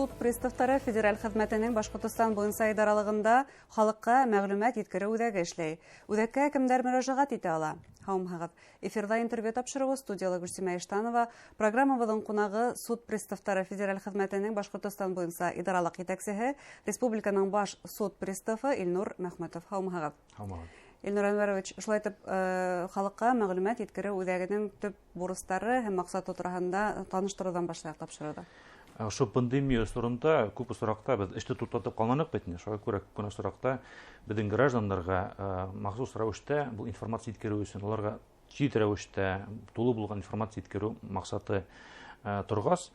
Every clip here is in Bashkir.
Суд приставтары федераль хеҙмәтенең Башҡортостан буйынса идаралығында халыҡҡа мәғлүмәт еткереү үҙәге эшләй. Үҙәккә кемдәр мөрәжәғәт итә ала? Һаумыһығыҙ. Эфирҙа интервью тапшырыуы, студияла Гөлсимә Иштанова. Программабыҙҙың ҡунағы — Суд приставтары федераль хеҙмәтенең Башҡортостан буйынса идаралыҡ етәксеһе, республиканың баш суд приставы Илнур Мәхмүтов. Һаумыһығыҙ. Һаумыһығыҙ. Илнур Әнвәрович, шулай итеп, халыҡҡа мәғлүмәт еткереү үҙәгенең төп бурыстары һәм маҡсаты тураһында таныштырыуҙан башлайыҡ тапшырыуҙы. Ошо пандемия осоронда күп осраҡта беҙ эште туҡтатып ҡалманыҡ бит инде. Шуға күрә күп кенә осраҡта беҙҙең граждандарға махсус рәүештә был информация еткереү өсөн, уларға тиҙ рәүештә тулы булған информация еткереү маҡсаты торғас,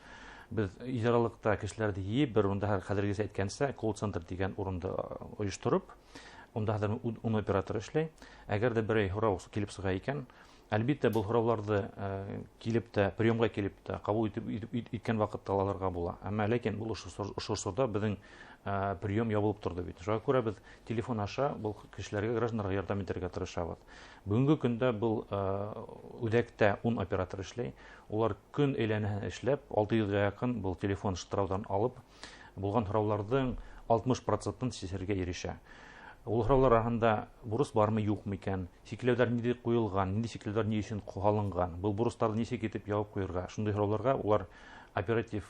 беҙ идаралыҡта кешеләрҙе йыйып, бер урында, хәҙергесә әйткәнсә, колл-центр тигән урынды ойоштороп, унда хәҙер 10 оператор эшләй. Әгәр ҙә берәй һорау килеп сыға икән, әлбиттә, был һорауларҙы килеп тә, приемға килеп тә, ҡабул иткән ваҡытта алырға була. Әммә ләкин был ошо осорҙа беҙҙең прием ябылып торҙо бит. Шуға күрә беҙ телефон аша был кешеләргә, граждандарға ярҙам итергә тырышабыҙ. Бөгөнгө көндә был үҙәктә 10 оператор эшләй. Улар көн әйләнәһен эшләп, 600-гә яҡын был телефон шылтырауҙан алып, булған һорауларҙың 60 процентын сисергә ирешә. Ул һораулар араһында бурыс бармы, юҡмы икән, сикләүҙәр ниндәй ҡуйылған, ниндәй сикләүҙәр ни өсөн һалынған, был бурыстарҙы нисек итеп ябып ҡуйырға, шундай һорауларға улар оператив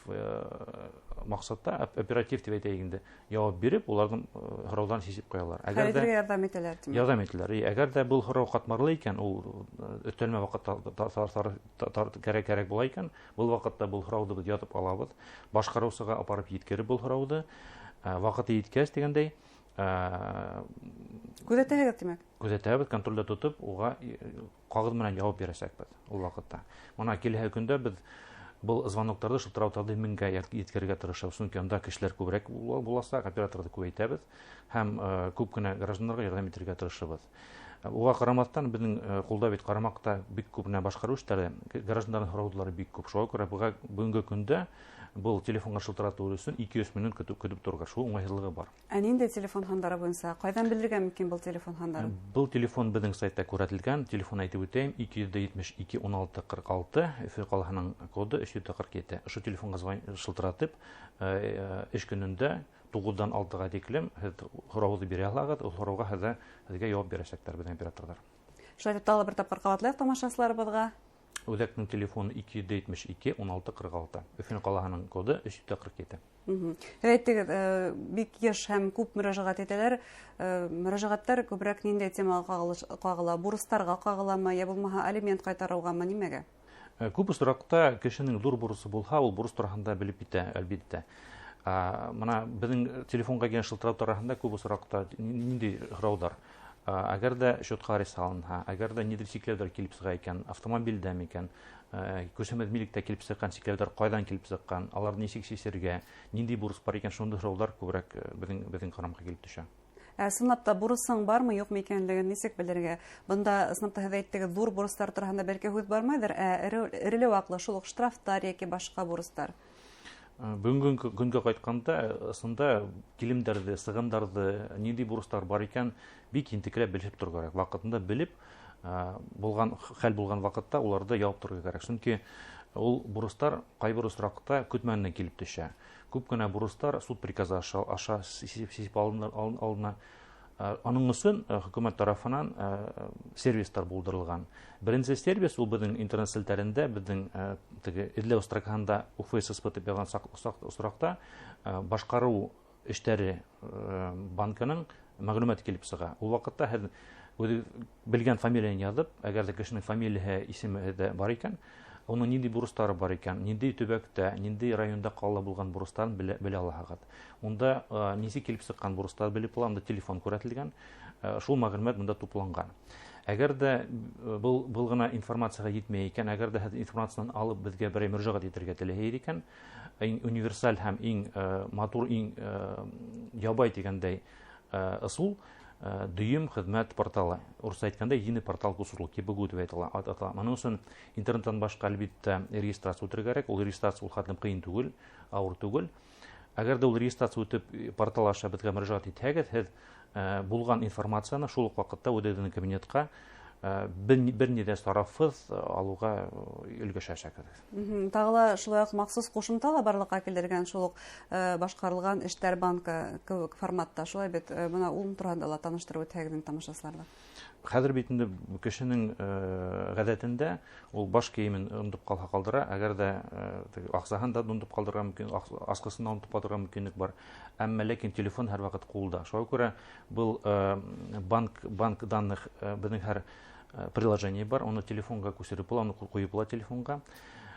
маҡсатта, оператив тип әйтәйек инде, яуап биреп, уларҙың һорауҙарын сисеп ҡуялар. Әгәр дә ярҙам итәләр, тимәк. Ярҙам итәләр. Әгәр ҙә был һорау ҡатмарлы икән, ул өҫтәлмә ваҡыт кәрәк була икән, был ваҡытта был һорауҙы беҙ яҙып алабыҙ, башҡарыусыға апарып еткереп был һорауҙы, ваҡыты еткәс тигәндәй, күҙәтәһегеҙ, тимәк. Күҙәтәбеҙ, контролдә тотоп, уға ҡағыҙ менән яуап бирәсәкбеҙ ул ваҡытта. Мына киләһе көндә беҙ был звоноктарҙы, шылтырауҙарҙы 1000-гә еткерергә тырышабыҙ, сөнки унда кешеләр күберәк буласаҡ, операторҙы күбәйтәбеҙ һәм күп кенә граждандарға ярҙам итергә тырышабыҙ. Уға ҡарамаҫтан, беҙҙең ҡулда бит, ҡарамаҡта бик күп менән башҡарыу эштәре, граждандарҙың һораулары бик күп. Шуға күрә бөгөнгө көндә был телефонға шылтыратыу өсөн 200 минут көтөп торорға, шул уңайһыҙлығы бар. Ә ниндәй телефон һандары буйынса? Ҡайҙан белергә мөмкин был телефон һандарын? Был телефон беҙҙең сайтта күрһәтелгән. Телефон әйтеп үтәйем: 272 16 46, Өфө ҡалаһының коды 347. Ошо телефонға шылтыратып, эш көнөндә 9-дан 6-ға тиклем һеҙ һорауҙы бирә алаһығыҙ, ул һорауға һеҙгә яуап бирәсәктәр беҙҙең операторҙар. Шулай итеп, тағы бер тапҡыр ҡабатлайыҡ тамашасыларыбыҙға. Үҙәкнең телефоны 272 16 46. Өфө ҡалаһының коды 347. Һеҙ әйттегеҙ, бик йыш һәм күп мөрәжәғәт итәләр. Мөрәжәғәттәр күберәк ниндәй темаға ҡағыла? Бурыстарға ҡағыламы, йә булмаһа алимент ҡайтарыуғамы, нимәгә? Күп осраҡта кешенең ҙур бурысы булһа, ул бурыс тураһында белеп китә, әлбиттә. Мына беҙҙең телефонға килгән шылтыратыу араһында күп осраҡта ниндәй һорауҙар? Әгәр ҙә счетҡа арест һалынһа, әгәр ҙә ниндәйҙер сикләүҙәр килеп сыға икән, автомобилдә микән, күсемәҫ милектә килеп сыҡҡан сикләүҙәр ҡайҙан килеп сыҡҡан, аларҙы нисек сисергә, ниндәй бурыс бар икән, шундай һораулар күберәк беҙҙең ҡарамаҡҡа килеп төшә. Ә ысынлап та бурысың бармы, юҡмы икәнлеген нисек белергә? Бында ысынлап та һеҙ әйттегеҙ, ҙур бурыстар тураһында бәлки һүҙ бармайҙыр, ә эреле ваҡлы шул уҡ штрафтар йәки башҡа бурыстар. Бөгөнгө көнгә ҡайтҡанда, ысында килемдәрҙе, сығымдарҙы, ниндәй бурыстар бар икән, бик ентекләп белеп торорға кәрәк. Ваҡытында белеп, булған хәл булған ваҡытта уларҙы яуып торорға кәрәк. Сөнки ул бурыстар ҡайбер осраҡта көтмәгәндән килеп төшә. Күп кенә бурыстар суд приказы аша сисеп алына. Аның өсөн хөкүмәт тарафынан сервистар булдырылған. Беренсе сервис ул беҙҙең интернет селтәрендә, беҙҙең теге эҙләү строкаһында УФССП тип яҙған осраҡта, башҡарыу эштәре банкының мәғлүмәте килеп сыға. Ул ваҡытта һеҙ үҙе белгән фамилияны яҙып, әгәр ҙә кешенең фамилияһы, исеме ҙә бар икән, уның ниндәй бурыстары бар икән, ниндәй төбәктә, ниндәй районда, ҡалала булған бурыстарын белә алаһығыҙ. Унда нисек килеп сыҡҡан бурыстар белеп була, унда телефон күрһәтелгән, шул мәғлүмәт бында тупланған. Әгәр ҙә был ғына информацияға етмәй икән, әгәр ҙә һеҙ информацияны алып беҙгә берәй мөрәжәғәт итергә теләйһегеҙ икән, иң универсаль һәм иң матур, иң ябай тигәндәй ысул, дөйөм хеҙмәт порталы. Урыҫса әйткәндә, единый портал госуслуг, ЕПГУ тип атала. Моның өсөн интернеттан башҡа, әлбиттә, регистрация үтергә кәрәк. Ул регистрация ул хәтлем ҡыйын түгел, ауыр түгел. Әгәр ҙә ул регистрация үтеп, портал аша беҙгә мөрәжәғәт итһәгеҙ, һеҙ булған информацияны шул уҡ ваҡытта үҙегеҙҙең кабинетҡа Бер ни ҙә сарафһыҙ алыуға өлгәшәсәкбеҙ. Тағы ла шулай уҡ махсус ҡушымта ла барлыҡҡа килтергән, шул уҡ башҡарылған эштәр банкы кеүек форматта, шулай бит, бына ул тураһында ла таныштырып үтһәгеҙ тамашасыларҙы. Хәҙер бит инде кешенең ғәҙәтендә ул баш кейемен онотоп ҡалһа ҡалдыра, әгәр ҙә аҡсаһын да онотоп ҡалдырырға мөмкин, асҡысын да онотоп ҡалдырырға мөмкинлек бар. Әммә ләкин телефон һәр ваҡыт ҡулда. Шуға күрә был банк данных беҙҙең һәр приложение бар, уны телефонға күсереп була, уны ҡуйып була телефонға.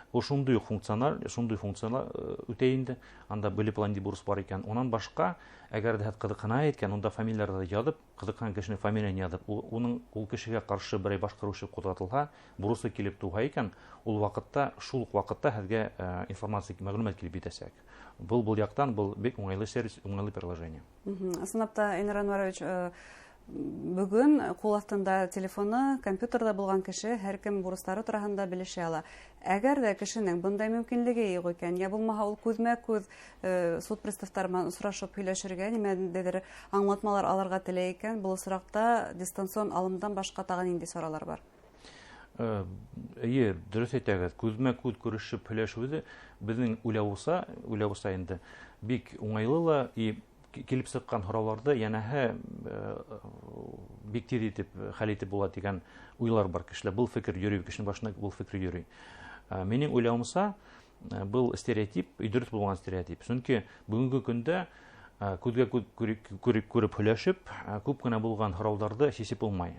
Ул шундай уҡ функционал, шундай функционал үтә инде. Анда белеп була ниндәй бурыс бар икән. Унан башҡа, әгәр ҙә ҡыҙыҡһына икән, унда фамилияларҙы яҙып, ҡыҙыҡһынған кешенең фамилияһын яҙып, уның ул кешегә ҡаршы берәй башҡарыу эше ҡуҙғатылһа, бурысы килеп тыуһа икән, ул ваҡытта, шул уҡ ваҡытта һеҙгә информация, мәғлүмәт килеп етәсәк. Был яҡтан был бик уңайлы сервис, уңайлы приложение. Ысынлап та, Ильнур Анварович, бөгөн ҡул аҫтында телефоны, компьютерҙа булған кеше һәр кем бурыстары тураһында белешә ала. Әгәр ҙә кешенең бындай мөмкинлеге юҡ икән, йә булмаһа ул күҙмә-күҙ суд приставтары менән осрашып һөйләшергә, нимәндәйҙер аңлатмалар алырға теләй икән, был осраҡта дистанцион алымдан башҡа тағы ниндәй саралар бар? Эйе, дөрөҫ әйтәгеҙ, күҙмә-күҙ күрешеп һөйләшеүҙе беҙҙең уйлауса инде бик уңайлы ла, и килеп сыҡҡан һорауларҙы йәнәһе бик тиҙ итеп хәл итеп була тигән уйлар бар кешеләр. Был фекер йөрөй, кешенең башына был фекер йөрөй. Минең уйлауымса, был стереотип, дөрөҫ булған стереотип. Сөнки бөгөнгө көндә күҙгә күҙ күреп һөйләшеп, күп кенә булған һорауҙарҙы сисеп булмай.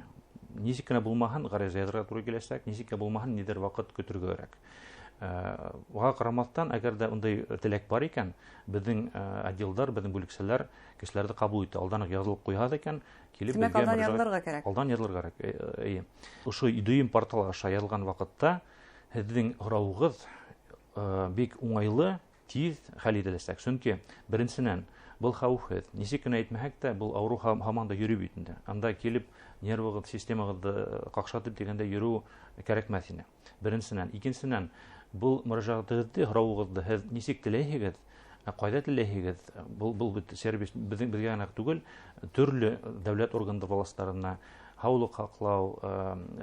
Нисек кенә булмаһын, ғариза яҙырға тура киләсәк, нисек кенә булмаһын, ниҙер ваҡыт көтөргә кәрәк. Уға ҡарамаҫтан, әгәр ҙә ундай теләк бар икән, беҙҙең отделдар, беҙҙең бүлексәләр кешеләрҙе ҡабул итә. Алдан уҡ яҙылып ҡуйһа икән, килеп Тимәк, беҙгә алдан мөрәжәғәт яҙылырға кәрәк. Алдан яҙылырға кәрәк. Эйе. Ошо дөйөм портал аша яҙылған ваҡытта һеҙҙең һорауығыҙ бик уңайлы, тиҙ хәл ителәсәк. Сөнки беренсенән, был хәүефһеҙ. Нисек кенә әйтмәһәк тә, был ауырыу һаман да йөрөй бит инде. Анда килеп нервығыҙ, системағыҙҙы ҡаҡшатып тигәндә йөрөү кәрәкмәҫ ине. Беренсенән, икенсенән, был мөрәжәғәтегеҙҙе, һорауығыҙҙы һеҙ нисек теләйһегеҙ, ҡайҙа теләйһегеҙ, был бит сервис беҙгә генә түгел, төрлө дәүләт органдары властарына, һаулыҡ һаҡлау,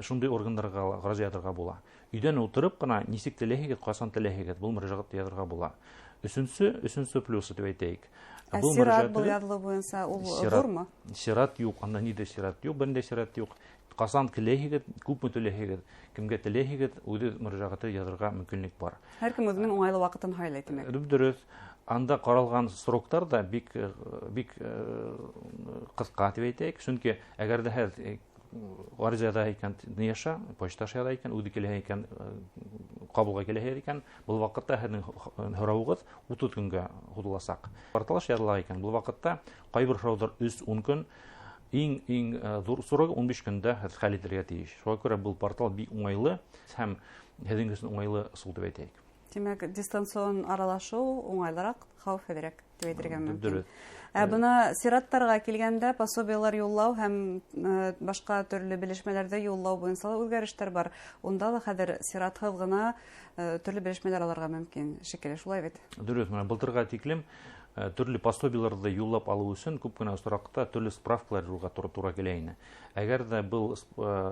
шундай органдарға ғариза яҙырға була. Өйҙән ултырып ҡына нисек теләйһегеҙ, ҡасан теләйһегеҙ, был мөрәжәғәтте яҙырға була. Өсөнсө плюсы тип әйтәйек. Ә Был сират был мөрәжәғәтегеҙ яҙылыу буйынса ул ҙурмы? Сират юҡ, анда ни ҙә сират юҡ, бер ни ҙә сират юҡ. Ҡасан теләйһегеҙ, күпме теләйһегеҙ, кемгә теләйһегеҙ, үҙе мөрәжәғәте яҙырға мөмкинлек бар. Һәр кем үҙенең уңайлы ваҡытын һайлай, тимәк. Дөрөҫ. Анда ҡаралған сроктар ҙа бик ҡыҫҡа тип әйтәйек. Сөнки әгәр ҙә һеҙ ғариза яҙа икән, ни аша, почта аша яҙа икән, үҙе килә икән, ҡабулға килә икән, был ваҡытта һеҙҙең һорауығыҙ утыҙ көнгә һуҙыласаҡ. Портал аша яҙыла икән, был ваҡытта ҡайбер һорауҙар өс-ун көн, иң ҙур срогы ун биш көндә һеҙ хәл итергә тейеш. Шуға күрә был портал бик уңайлы һәм һеҙҙең өсөн уңайлы ысул тип әйтәйек. Тимәк, дистанцион аралашыу уңайлыраҡ, хәүефһеҙерәк тип әйтергә мөмкин. Дөрөҫ. Ә бына сираттарға килгәндә пособиелар юллау һәм башҡа төрлө белешмәләрҙе юллау буйынса ла үҙгәрештәр бар. Унда ла хәҙер сиратһыҙ ғына төрлө белешмәләр алырға мөмкин шикелле, шулай бит? Дөрөҫ, бына былтырға тиклем төрлө пособиеларҙы юллап алыу өсөн күп кенә осраҡта төрлө справкалар юлға тура килә ине. Әгәр ҙә был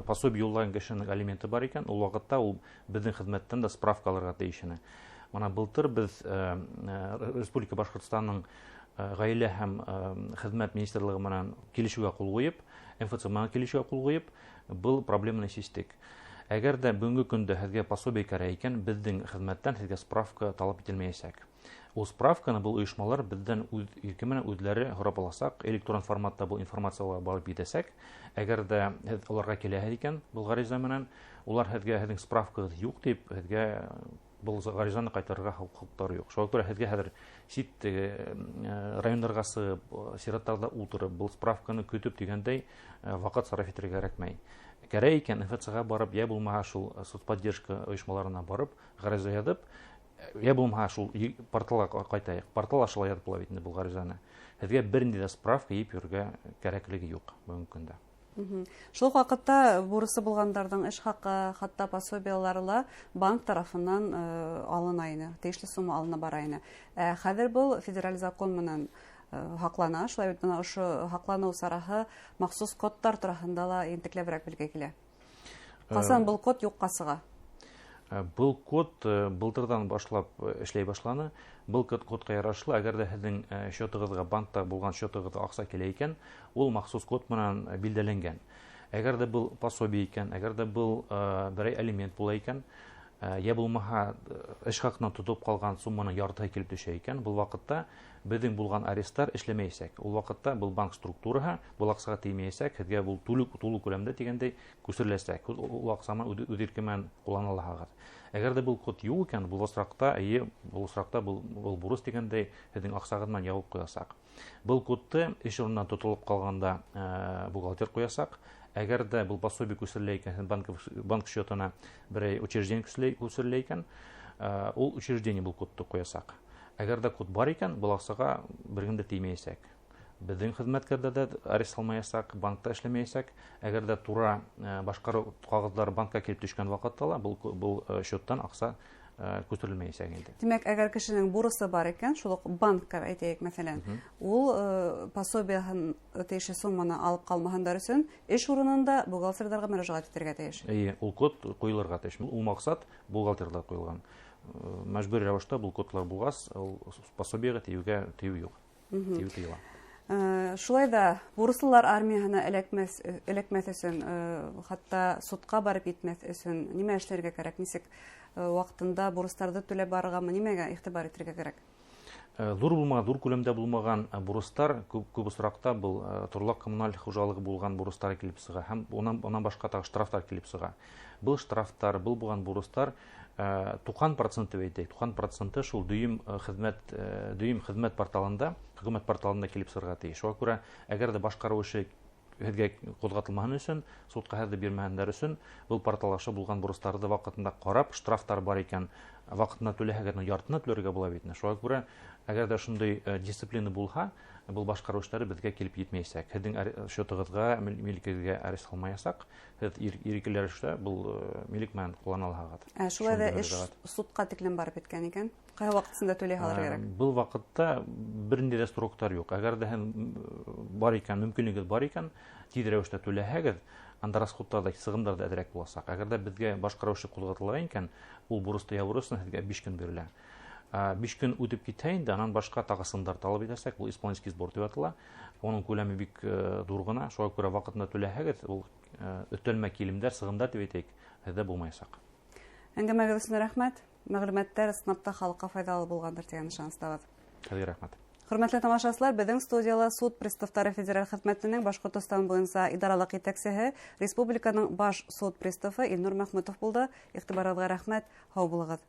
пособие юллаған кешенең алименты бар икән, ул ваҡытта ул беҙҙең хеҙмәттән дә справка алырға тейеш ине. Бына былтыр беҙ Республика Башҡортостандың Ғаилә һәм Хеҙмәт министрлығы менән килешеүгә ҡул ҡуйып, МФЦ менән килешеүгә ҡул ҡуйып, был проблеманы систек. Әгәр ҙә бөгөнгө көндә һеҙгә пособие кәрәк икән, беҙҙең хеҙмәттән һеҙгә справка талап ителмәйәсәк. Ул справканы был ойошмалар беҙҙән үҙ ирке менән үҙләре һорап аласаҡ, электрон форматта был информация уларға барып етәсәк. Әгәр ҙә һеҙ уларға киләһегеҙ икән был ғариза менән, улар һеҙгә һеҙҙең справкағыҙ юҡ тип һеҙгә был ғаризаны ҡайтарырға хоҡуҡтары юҡ. Шуға күрә һеҙгә хәҙер сит райондарға сығып, сираттарҙа ултырып, был справканы көтөп тигәндәй ваҡыт сарыф итергә кәрәкмәй. Кәрәк икән МФЦ-ға барып, йә булмаһа шул соцподдержка ойошмаларына барып, ғариза яҙып, йә булмаһа шул порталға ҡайтайыҡ. Портал аша ла яҙып була бит инде был ғаризаны. Һеҙгә бер ниндәй ҙә справка йыйып йөрөргә кәрәклеге юҡ бөгөнгө көндә. Шул уҡ ваҡытта бурысы булғандарҙың эш хаҡы, хатта пособиелары ла банк тарафынан алына ине, тейешле сумма алына бара ине. Хәҙер был федераль закон менән һаҡлана, шулай бит, бына ошо һаҡланыу сараһы махсус кодтар тураһында ла ентекләберәк белге килә. Ҡасан был код юҡҡа сыға? Был код былтырҙан башлап эшләй башланы. Был кодҡа ярашлы, әгәр ҙә һеҙҙең счетығыҙға, банкта булған счетығыҙға аҡса килә икән, ул махсус код менән билдәләнгән. Әгәр ҙә был пособие икән, әгәр ҙә был берәй алимент була икән, йә булмаһа эш хаҡынан тотоп ҡалған сумманың яртыһы килеп төшә икән, был ваҡытта беҙҙең булған аресттар эшләмәйәсәк. Ул ваҡытта был банк структураһы был аҡсаға теймәйәсәк, һеҙгә был тулы күләмдә тигәндәй күсереләсәк. Ул аҡсаны үҙ ирке менән ҡуллана алаһығыҙ. Әгәр ҙә был код юҡ икән, был осраҡта, эйе, был осраҡта был бурыс тигәндәй һеҙҙең аҡсағыҙ менән ябып ҡуясаҡ. Был кодты эш урынынан тотолоп ҡалғанда бухгалтер ҡуясаҡ. Әгәр ҙә был пособие күсерелә икән, банк счетына берәй учреждение күсерелә икән, ул учреждение был кодты ҡуясаҡ. Әгәр ҙә код бар икән, был аҡсаға бер кем дә теймәйәсәк. Беҙҙең хеҙмәткәрҙәр ҙә арест салмаясаҡ, банкта эшләмәйәсәк. Әгәр ҙә тура башҡарыу ҡағыҙҙары банкка килеп төшкән ваҡытта ла был счеттан аҡса күсерелмәйәсәк инде. Тимәк, әгәр кешенең бурысы бар икән, шул уҡ банкка әйтәйек, мәҫәлән, ул пособияһын тейешле сумманы алып ҡалмаһындар өсөн эш урынында бухгалтерҙарға мөрәжәғәт итергә тейеш. Эйе, ул код ҡуйылырға тейеш. Ул маҡсат бухгалтерҙар ҡуйылған. Мәжбүр рәүештә был кодлар булғас, ул пособиеға тейеү юҡ. Тейеү тыйыла. Шулай да бурыслылар армияһына эләкмәҫ өсөн, хатта судҡа барып етмәҫ өсөн нимә эшләргә кәрәк? Нисек ваҡытында бурыстарҙы түләп барырғамы, нимәгә иғтибар итергә кәрәк? Ҙур булмаған, ҙур күләмдә булмаған бурыстар күп осраҡта был торлаҡ коммуналь хужалығы булған бурыстар килеп сыға һәм унан башҡа тағы штрафтар килеп сыға. Был штрафтар, был булған бурыстар туҡһан процент тип әйтәйек, туҡһан проценты шул дөйөм хеҙмәт порталында, хөкүмәт порталында килеп сығырға тейеш. Шуға күрә, әгәр ҙә башҡарыу эше һеҙгә ҡуҙғатылмаһын өсөн, судҡа һеҙҙе бирмәһендәр өсөн, был портал аша булған бурыстарҙы ваҡытында ҡарап, штрафтар бар икән, ваҡытында түләһәгеҙ, яртыны түләргә була бит. Шуға күрә, әгәр ҙә шундай дисциплина булһа, был башҡарыу эштәре беҙгә килеп етмәйәсәк. Һеҙҙең счетығыҙға, милкегеҙгә арест һалмаясаҡ. Һеҙ ирекле рәүештә был милек менән ҡуллана алаһығыҙ. Шулай ҙа Шундай эш мөрәжәғәт. судҡа тиклем барып еткән икән, ҡай ваҡытында түләй һалырға кәрәк? Был ваҡытта бер ниндәй ҙә сроктар юҡ. Әгәр ҙә һеҙ бар икән, мөмкинлегегеҙ бар икән, тиҙ рәүештә түләһәгеҙ, анда расходтар ҙа, сығымдар ҙа әҙерәк буласаҡ. Әгәр ҙә беҙгә башҡарыу эше ҡуҙғатылған икән, ул бурысты ябыр өсөн һеҙгә 5 көн бирелә. 5 көн үтеп китһә инде, анан башҡа тағы сығымдар талап итәсәк, ул исполнительский сбор тип атала. Уның күләме бик ҙур ғына, шуға күрә ваҡытында түләһәгеҙ, ул өҫтәлмә килемдәр, сығымдар тип әйтәйек, һеҙҙә булмаясаҡ. Әңгәмәгеҙ өсөн рәхмәт. Мәғлүмәттәр ысынлап та халыҡҡа файҙалы булғандыр тигән ышаныстабыҙ. Һеҙгә рәхмәт. Хөрмәтле тамашасылар, беҙҙең студияла суд приставтары федераль хеҙмәтенең Башҡортостан буйынса идаралыҡ етәксеһе, республиканың баш суд приставы Илнур Мәхмүтов булды. Иғтибарығыҙға рәхмәт. Һау булығыҙ.